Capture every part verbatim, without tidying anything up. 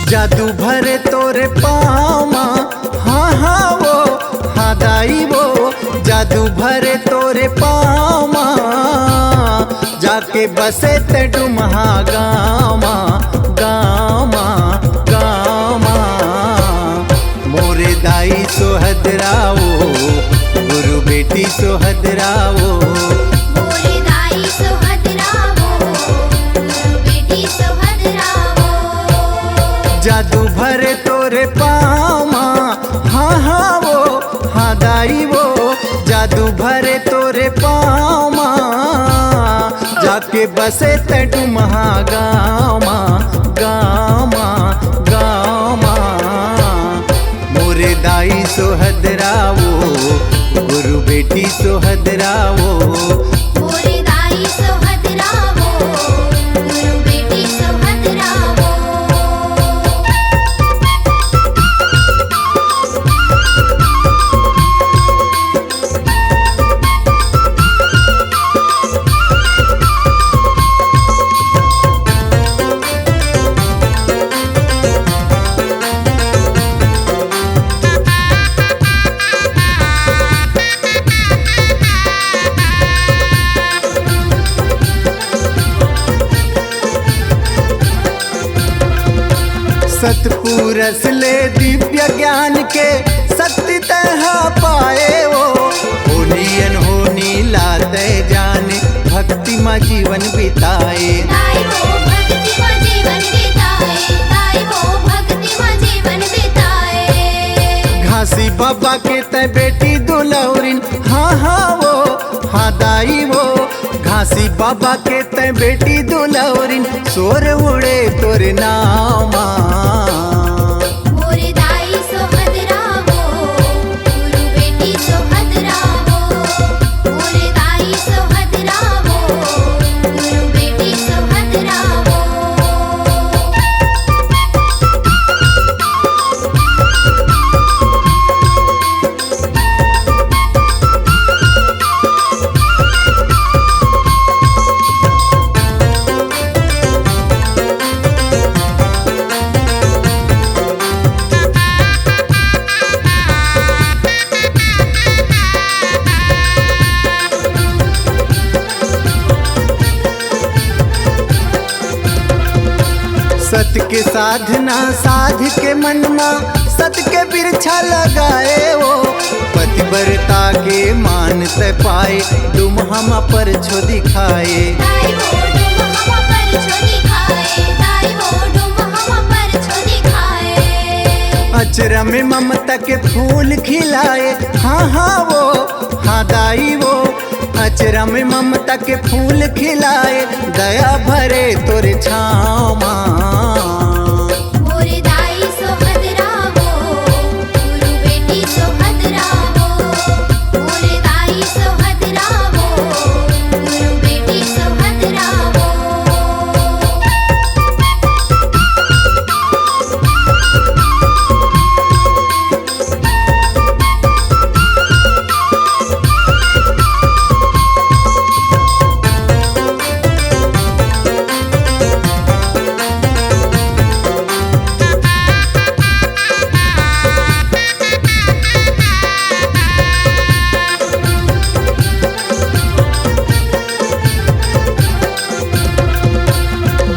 जादू भरे तोरे पाँव मा, हाँ हाँ वो, हाँ दाई वो, जादू भरे तोरे पाँव मा, जाके बसे ते डुमहा गाँव मा, गाँव मा, गाँव मा। मोरे दाई सोहदरावो, गुरु बेटी सोहदरावो। मोरे दाई सोहदरावो, गुरु बेटी सोहदरावो। जादू भरे तोरे पाँव मा, हाँ हाँ वो, हाँ दाई वो, जादू भरे तोरे पाँव मा, जाके बसे ते डुमहा गाँव मा, गाँव मा, गाँव मा। मोरे दाई सोहदरावो, गुरु बेटी सोहदरावो। मोरे दाई सोहदरावो, गुरु बेटी सोहदरावो। सतपुरस ले दिव्य ज्ञान के शक्ति तैं हा पाए वो, होनी अनहोनी ला तैं जाने, भक्ति मा जीवन बिताए। ताई वो भक्ति मा जीवन बिताए, ताई वो भक्ति मा जीवन बिताए। घासी बाबा के तैं बेटी दुलौरिन, हाँ हाँ वो, हाँ दाई वो, घासी बाबा के तैं बेटी दुलौरिन, सोर उड़े तोरे नाव मा। मोरे दाई सोहदरावो, गुरु बेटी सोहदरावो। मोरे दाई सोहदरावो, गुरु बेटी सोहदरावो। सत के साधना साध के मन मा, सत के बिरछा लगाए वो। पतिव्रता के मान तैं पाए, डुमहा मा परछो दिखाए। ताई वो डुमहा मा परछो दिखाए, ताई वो डुमहा मा परछो दिखाए। अचरा में ममता के फूल खिलाए, हाँ हाँ वो, हाँ दाई वो। अचरा में ममता के फूल खिलाए, दया भरे तोरे छाँव मा। मोरे दाई सोहदरावो, गुरु बेटी सोहदरावो। मोरे दाई सोहदरावो, गुरु बेटी सोहदरावो।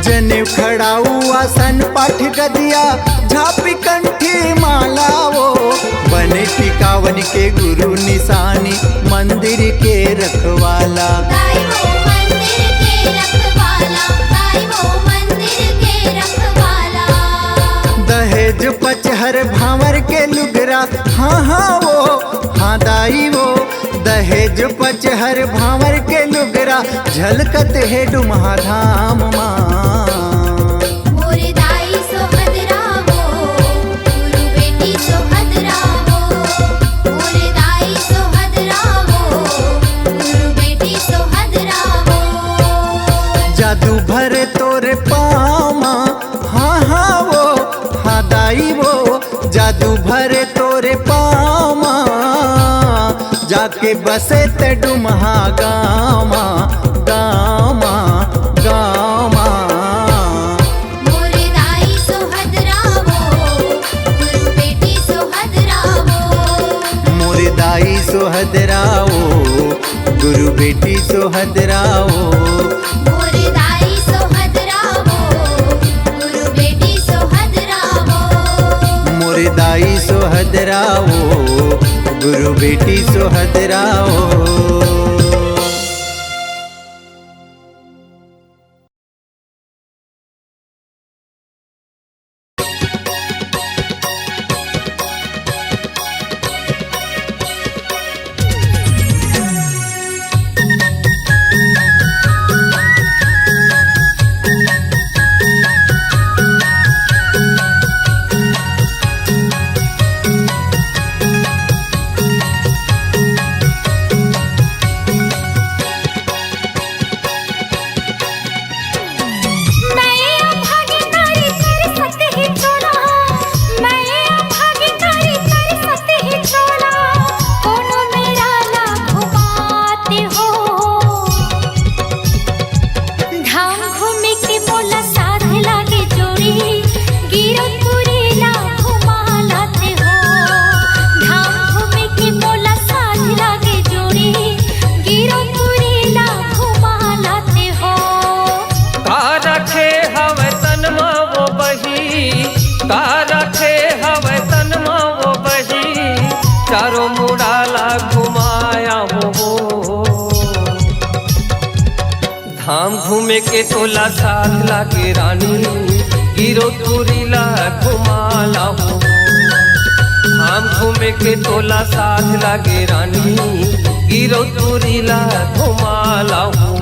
जनेऊ खड़ाऊ आसन पाठ गदिया, झापी कंठी माला वो, बने टिकावन के गुरु निशानी, मंदिर के रखवाला। दाई वो मंदिर के रखवाला, दाई वो मंदिर के रखवाला। दहेज पचहर भांवर के लुगरा, हाँ हाँ वो, हाँ दाई वो। दहेज पचहर भांवर के लुगरा, झलकत हे डुमहा धाम मा। मोरे दाई सोहदरा जादू भरे तोरे पाँव मा, हाँ, हाँ, वो, हाँ, दाई वो, जादू भरे तोरे पाँव मा, जाके बसे ते डुमहा गाँव मा, गाँव मा, गाँव मा। मोरे दाई सोहदरा वो, गुरु बेटी सोहदरा वो। मोरे दाई सोहदरा वो, गुरु बेटी सोहदरा वो। मोरे दाई सोहदरा वो, गुरु बेटी सोहदरा वो। मोरे दाई सोहदरा वो, गुरु बेटी सोहदरा वो। धाम घूमे के मोला साथ लागे जोड़ी, गिरौदपुरी ला घुमा लाते हो। धाम घूमे के मोला साथ लागे जोड़ी, गिरौदपुरी ला घुमा लाते हो। का रखे हवय तन मा वो बही, का रखे हवय तन मा वो बही, चारों मुड़ा ला घुमाया हो। धाम घूमे के तोला साथ लागे रानी, गिरौदपुरी ला घुमा लाहूं। धाम घूमे के तोला साथ लागे रानी, गिरौदपुरी ला घुमा लाहूं।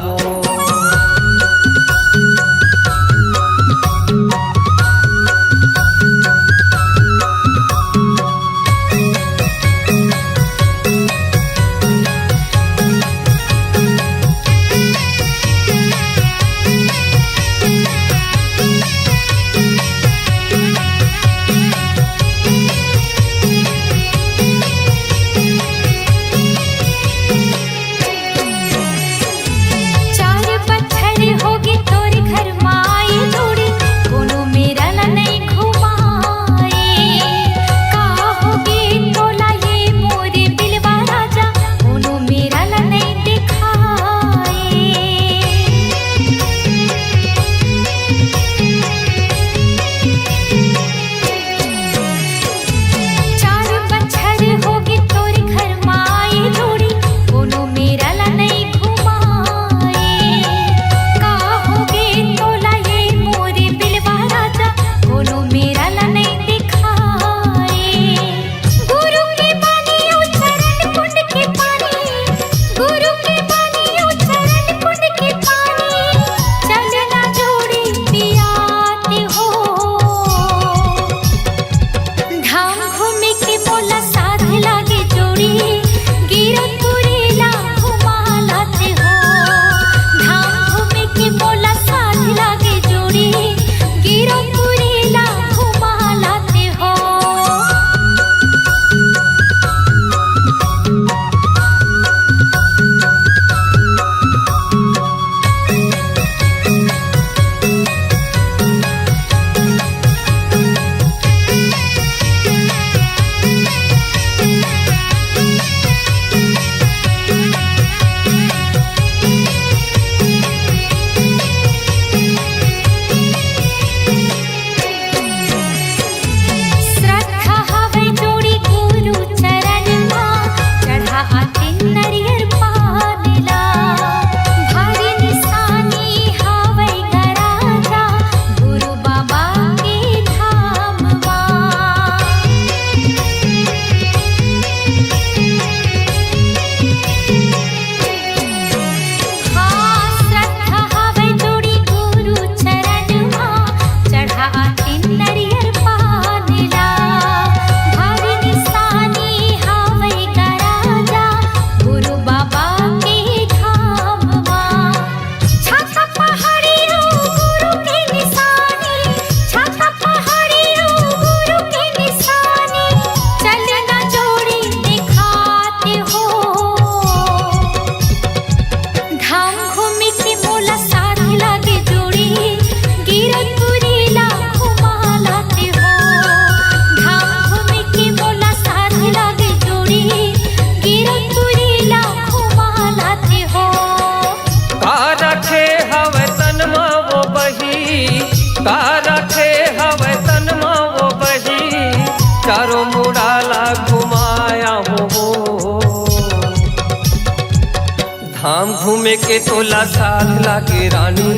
के तोला साथ लागे रानी,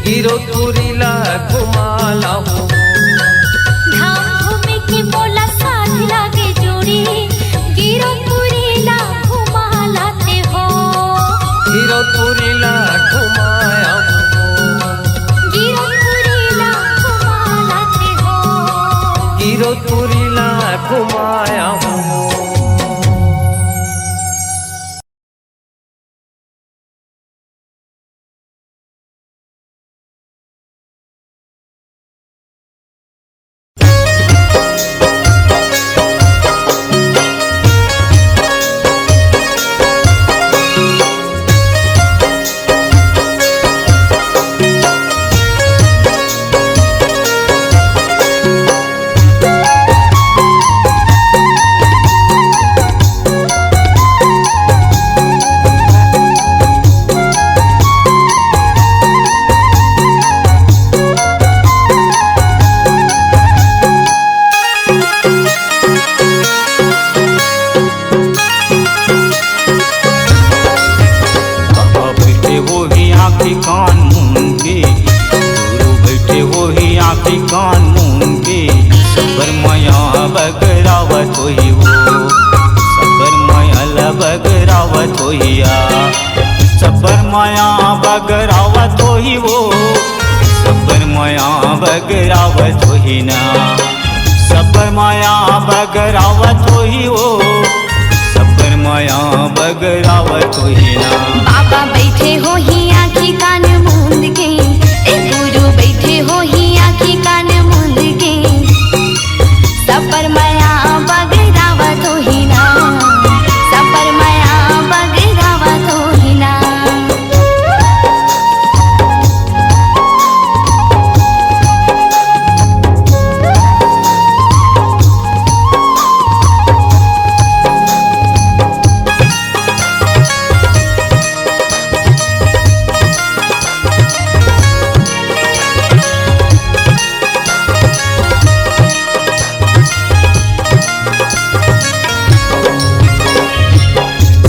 गिरौदपुरी ला घुमा लाहूं। धाम घूमे के मोला साथ लागे जोड़ी, गिरौदपुरी ला घुमा लाते हो। गिरौदपुरी ला घुमाया हूं। गिरौदपुरी ला घुमा लाते हो। गिरौदपुरी ला घुमाया हूं। बाबा बइठे होही आँखी कान मूंद के, गुरु बइठे होही आँखी कान मूंद के। सबर मया बगरावत होही वो, सबर मया ल बगरावत होही आ। सबर मया बगरावत होही वो, सबर मया बगरावत होही ना। सबर मया बगरावत होही वो, सबर मया बगरावत होही ना। बाबा बइठे होही आँखी कान मूंद के, ए गुरु बइठे होही आँखी कान मूंद के। सबर मया बगरावत होही ना, सबर मया बगरावत होही ना।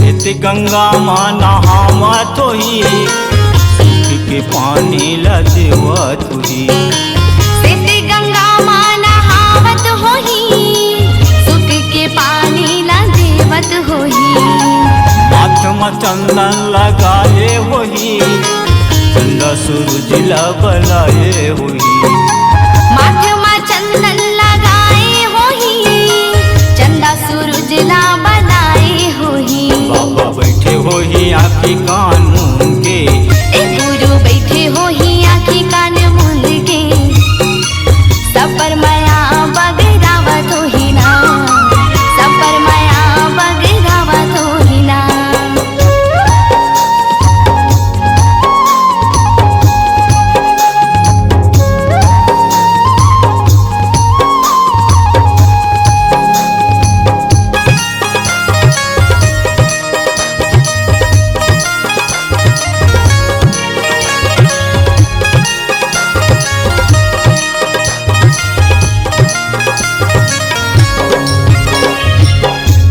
एती गंगा मा नहावत होही, सुख के पानी ला देवत होही। एती गंगा मा नहावत होही, सुख के पानी ला देवत होही। माथ मा चंदन लगाए होही, चंदा सूरज ला बलाए होही। माथ मा चंदन लगाए होही, चंदा सूरज ला बलाए होही। बाबा बइठे होही आँखी कान मूंद के। ए गुरु बइठे होही आँखी कान मूंद के। सबर मया बगरावत होही ना, सबर मया बगरावत होही ना।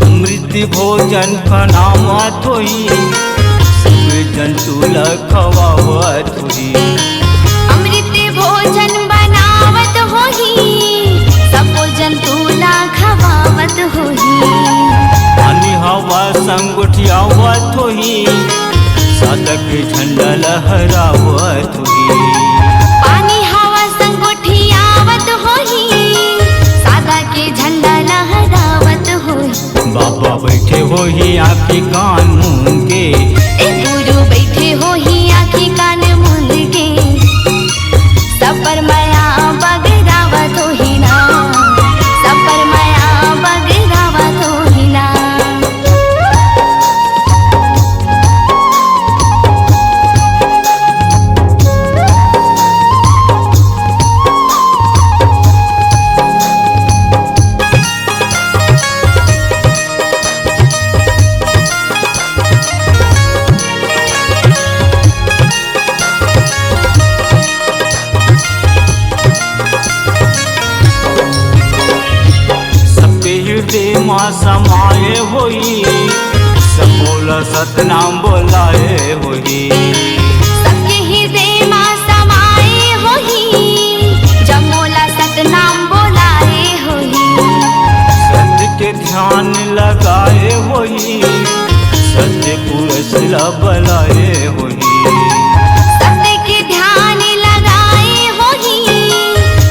अमृत भोजन बनावत होही, सब जंतु ल खवावत होही। अमृत भोजन बनावत होही, सबो जंतु ला खवावत होही। पानी हवा संग गोठियावत होही, सादा के झंडा लहरावत होही। पानी हवा संग गोठियावत होही, सादा के झंडा लहरावत होही। बाबा बइठे होही आँखी कान मूंद के। ए गुरु बइठे होही आँखी कान मूंद के। सबर मया बगरावत होही ना, सबर मया बगरावत होही ना। सबके हृदय मा समाए होही, सबो सतनाम बोलाए होही। सबके हृदय मा समाए होही, जब मोला सतनाम बोलाए होही। सत्य के ध्यान लगाए होही, सत्य पुरुष ला बलाए होही। सत्य के ध्यान लगाए होही,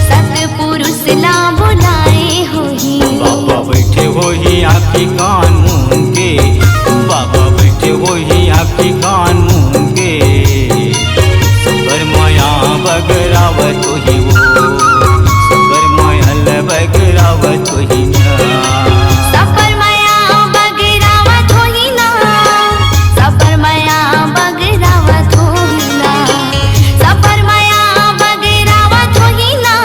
सत्य पुरुष ला बुलाए होही। बाबा बैठे होही आँखी कान मूंद के, बाबा बैठे होही आँखी कान मूंद के। सबर मया बगरावत होही वो, सबर मया ल बगरावत होही ना। सबर मया बगरावत होही ना, सबर मया बगरावत होही ना, सबर मया बगरावत होही ना,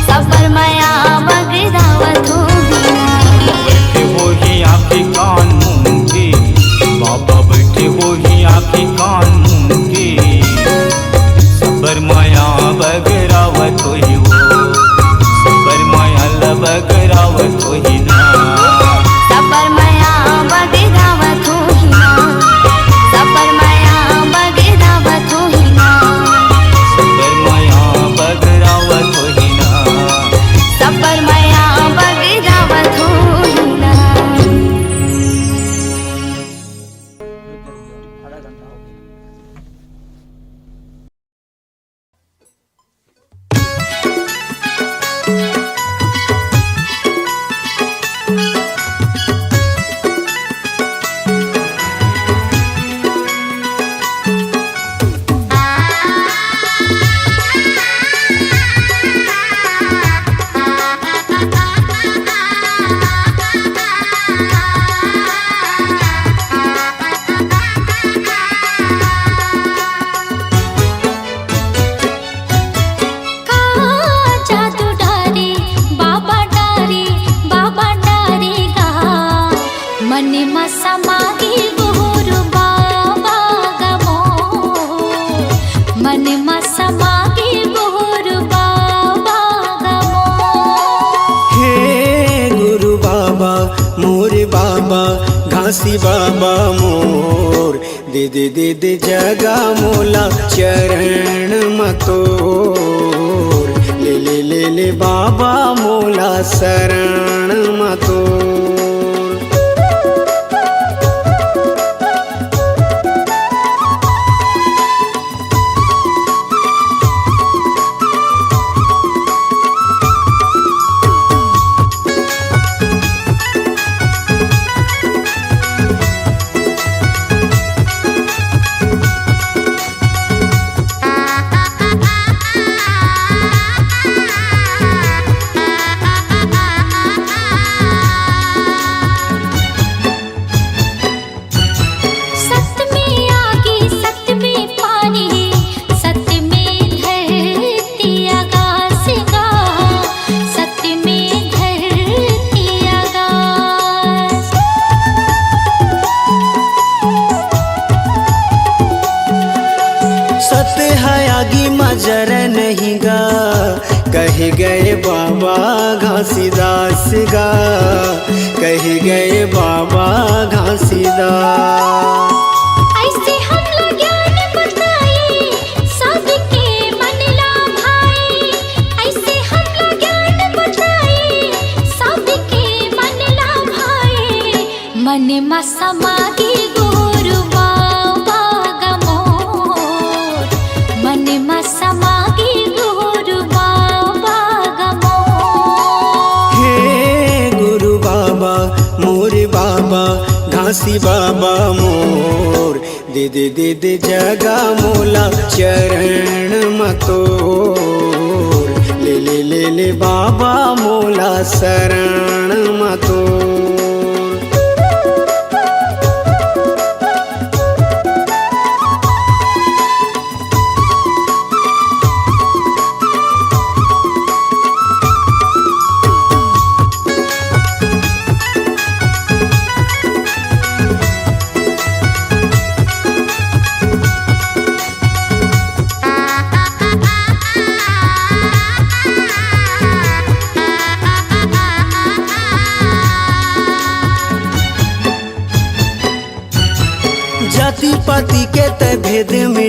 सबर मया बगरावत होही ना। बैठे होही आँखी कान मूंद के, बाबा बैठे होही आँखी कान मूंद के। सबर मया बगरावत होही वो, सबर मया ल बगरावत होही ना। सबर मया बगरावत होही ना, सबर मया बगरावत होही ना, सबर मया बगरावत होही ना। सबर मया बगरावत होही ना। आधा घंटा हो गया। का जादू डारे, बाबा डारे, बाबा डारे गा। मन मा समागे गुरु बाबा गा मोर, मन मा समागे गुरु बाबा गा मोर। हे गुरु बाबा, मोरे बाबा, घासी बाबा मोर, दे दे दे दे जगा मोला चरण म तोर। ले ले ले ले बाबा मोला शरण म तोर। सत में आगी, सत में पानी, सत में धरती आकाश गा, सत में धरती आकाश। सत है आगी मा जर नहीं गा, कहे गए बाबा घासीदास गा, कहे गए बाबा घासीदास। ऐसे हमला ज्ञान बताई, सबके मन ला भाई। ऐसे हमला ज्ञान बताई, सबके मन ला भाई। मन मा समागे गुरु बाबा गा मोर, मन मा समागे गुरु बाबा गा मोर। हे गुरु बाबा, मोरे बाबा, घासी बाबा मोर, दे दे दे दे जगा मोला चरण म तोर। ले ले ले ले बाबा मोला शरण म तोर।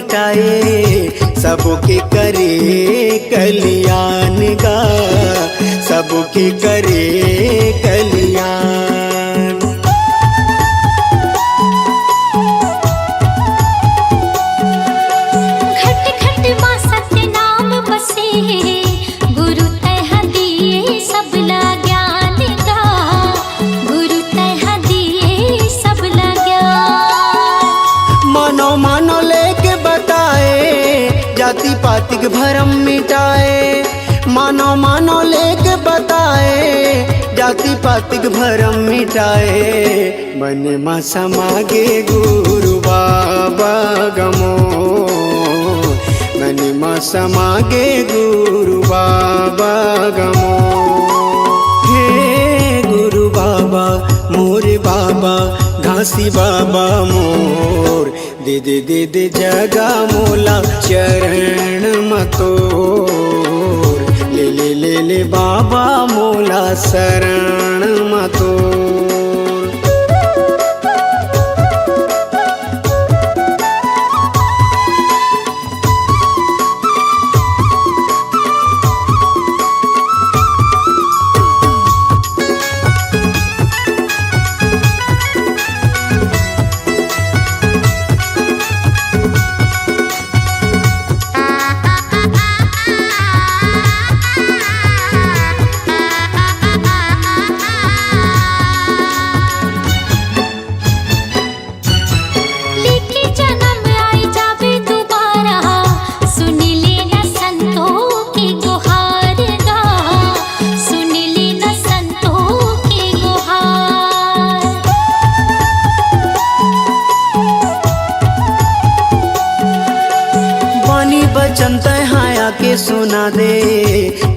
मिटाए, सबके करे कल्याण गा, सबके करे कल्याण। घट घट मा सत्य नाम बसे, गुरु तैं दिए सबला ज्ञान गा, गुरु तैं दिए सबला ज्ञान। मानो मानो लेके बताए, जाति पातिक भरम मिटाए। मानो मानो लेके बताए, जाति पातिक भरम मिटाए। मन मा समा गे गुरु बाबा गा मोर, मन मा समा गे गुरु बाबा गा मोर। हे गुरु बाबा, मोर बाबा, घासी बाबा मोर, दे दे दे दे जगा मोला चरण म तोर, ले ले ले ले बाबा मोला शरण म तोर। लेके जनम आए जाबे दुबारा, सुन लेना संतों के गुहार गा, सुन लेना संतों के गुहार। बानी बचन तैं हा आके सुना दे,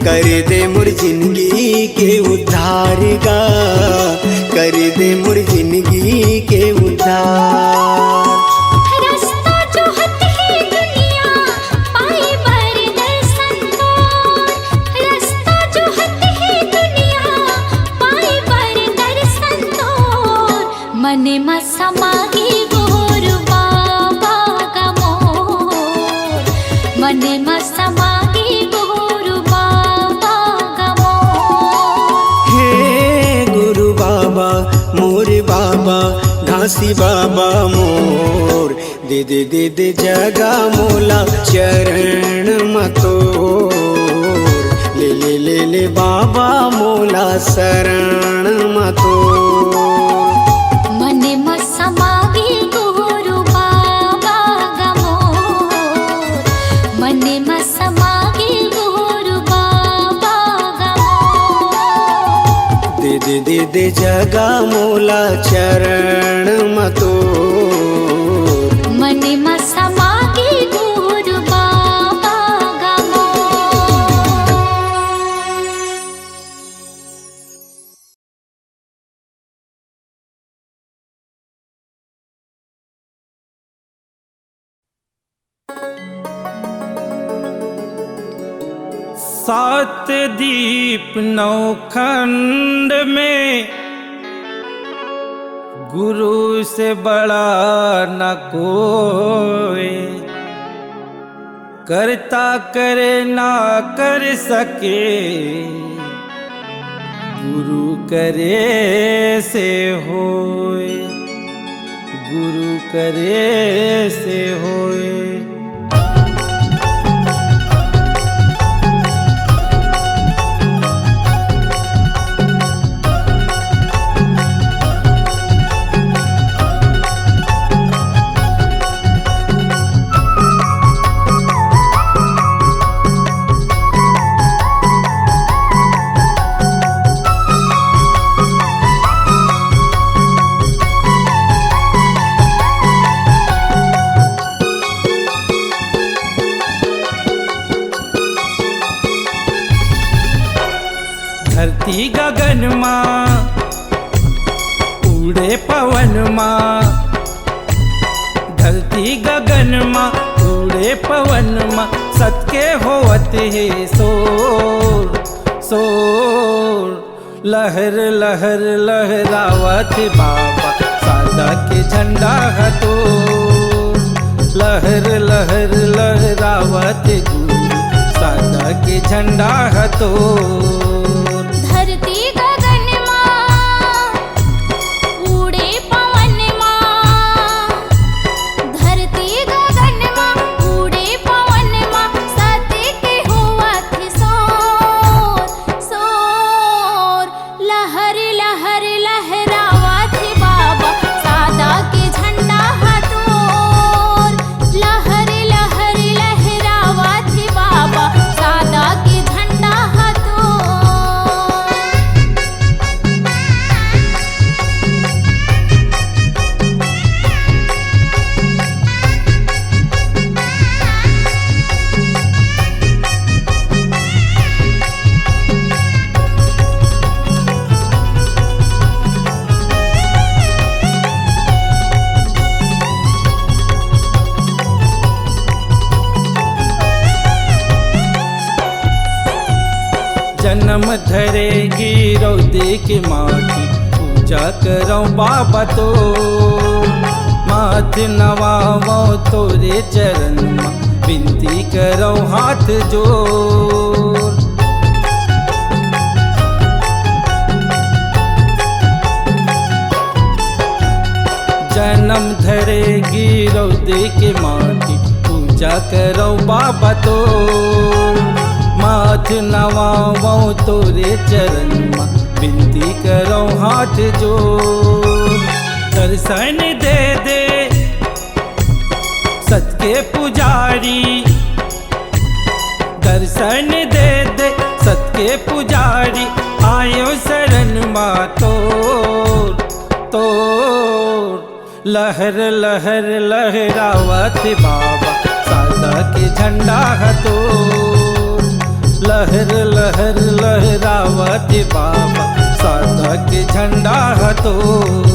कर दे मोर जिंदगी के उद्धार गा, कर दे मोर जिंदगी के उद्धार। रास्ता जोहत हे दुनिया, पाए बर दर्शन तोर। रास्ता जोहत हे दुनिया, पाए बर दर्शन तोर। मन म समा गे गुरु बाबा गा मोर, मन म समा गे गुरु बाबा गा मोर। हे गुरु बाबा, मोर बाबा, घासी बाबा मोर, दे दे दे दे जगा मोला चरण म तोर, ले ले ले ले बाबा मोला शरण म तोर। मन म समा गे गुरु बाबा गा मोर, मन म समा गे गुरु बाबा गा मोर। दे दे दे दे जगा मोला चरण म तोर। मन म समा गे गुरु बाबा गा मोर। सात दीप नौ खंड में गुरु से बड़ा न कोई, करता करे ना कर सके, गुरु करे से होए, गुरु करे से होए। धरती गगन मा उड़े पवन मा, धरती गगन मा उड़े पवन मा, सत के होवत हे शोर, शोर। लहर लहर लहरावत बाबा, सादा के झंडा ह तो। लहर लहर लहरावत गुरु, सादा के झंडा ह तोर। धरती गगन मा उड़े पवन मा, धरती गगन मा उड़े पवन मा, सत्य के होवत हे शोर, शोर। लहर लहर लहरावत हे बाबा, सादा के झंडा ह तोर। लहर लहर लहरावत हे बाबा, सादा के झंडा ह तोर। जनम धरे गिरौदे के माटी, पूजा करौं बाबा तोर। माथ नवावौं तोरे चरण मा, बिनती करौं हाथ जोर। जनम धरे गिरौदे के माटी, पूजा करौं बाबा तोर। माथ नवावौं तोरे चरण मा, बिनती करौं हाथ जोर। दर्शन दे दे सत के पुजारी, दर्शन दे दे सत के पुजारी, आएंव शरण मा तोर, तोर। लहर लहर लहरावत बाबा, सादा के झंडा ह तोर। लहर लहर लहरावत बाबा, सादा के झंडा ह तोर।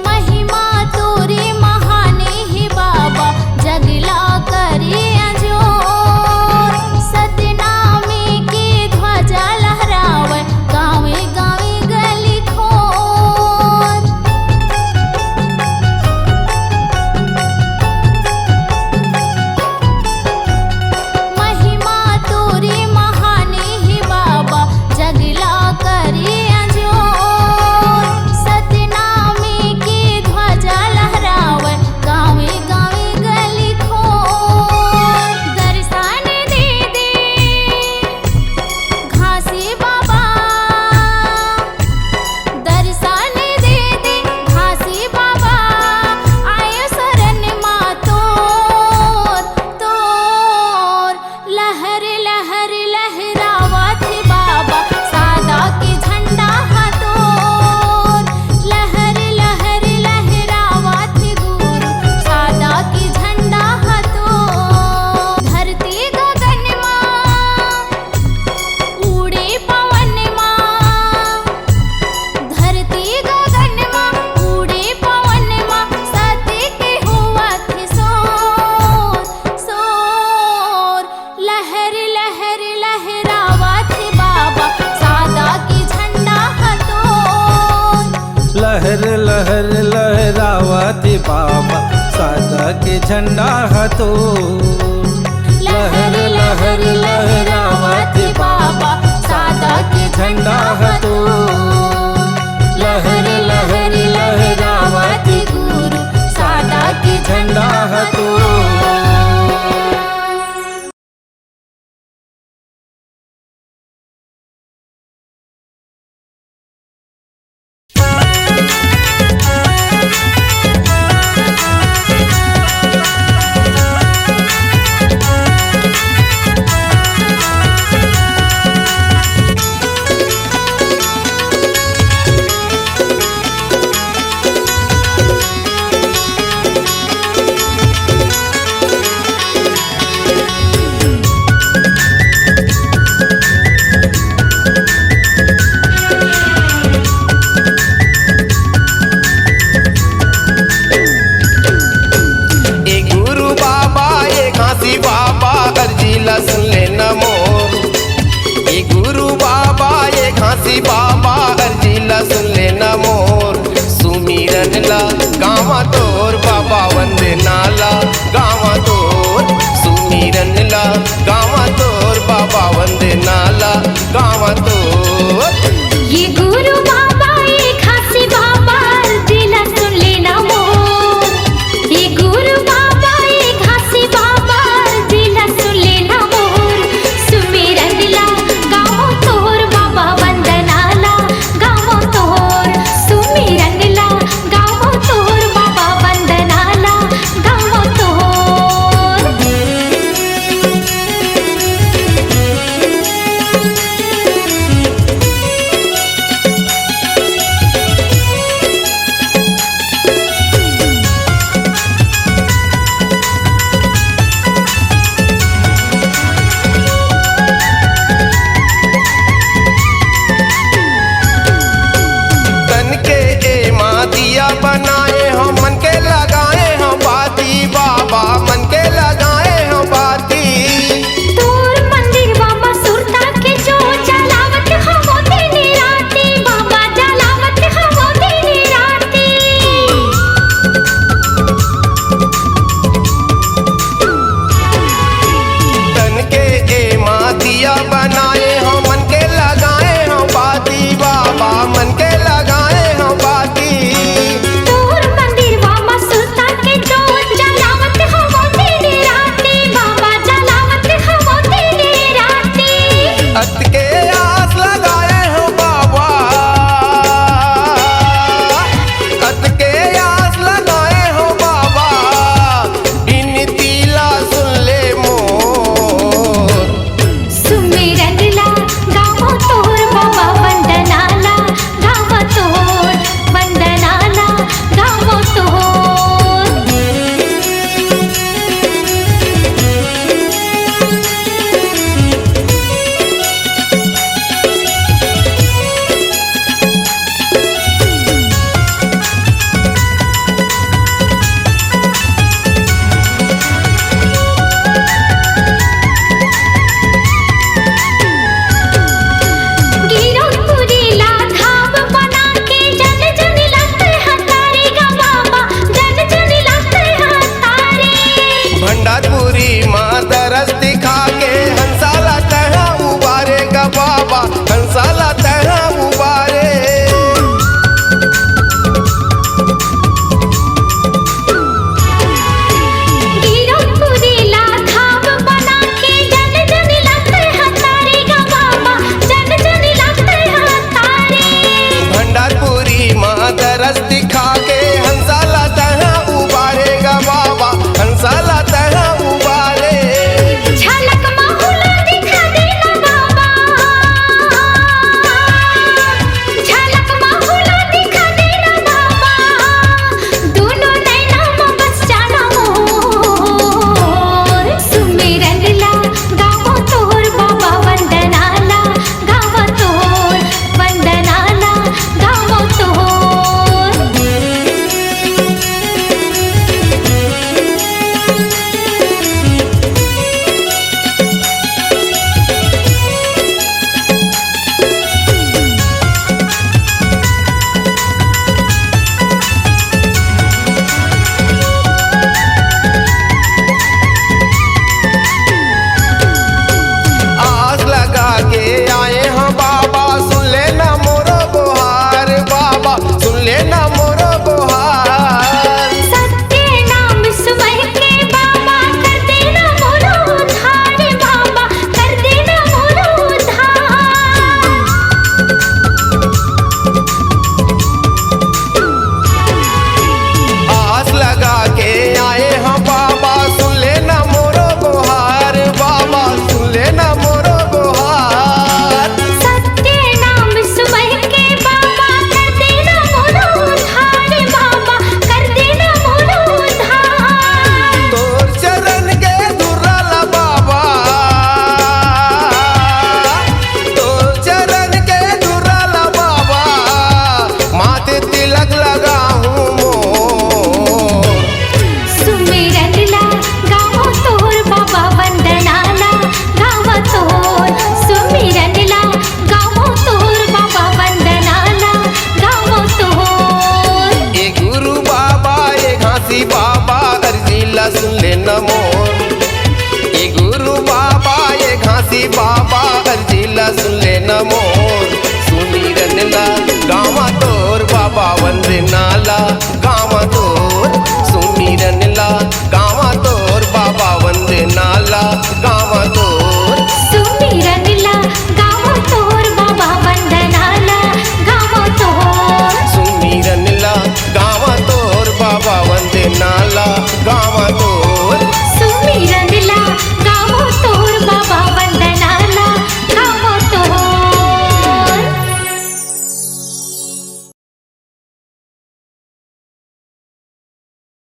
महिमा तोरे महाने हे बाबा, जग ला करे अजोर। सतनामे के ध्वजा लहरावय, गावे गावे गली खोर। महिमा तोरे महाने हे बाबा, जग ला करे अजोर। सतनामे के ध्वजा लहरावय, गावे गावे गली खोर। दर्शन दे दे घासी बाबा, दर्शन दे दे घासी बाबा, आएंव शरण मा तोर, तोर। लहर लहर लहरावत हे बाबा, सादा के झंडा ह तोर। लहर लहर लहरावत हे गुरु, सादा के झंडा ह तोर। धरती गगन मा उड़े पवन मा, धरती गगन मा उड़े पवन मा, सत्य के होवत हे शोर, शोर। लहर लहर लहरावत हे बाबा, सादा के झंडा ह तोर। लहर लहर लहरावत हे बाबा, सादा के झंडा ह तोर। लहर लहर लहरावत हे बाबा, सादा के झंडा ह तोर। लहर लहर लहरावत हे गुरु, सादा के झंडा ह तोर। बाबा अर्जी ला सुन लेना मोर, सुमिरन ला गावा तो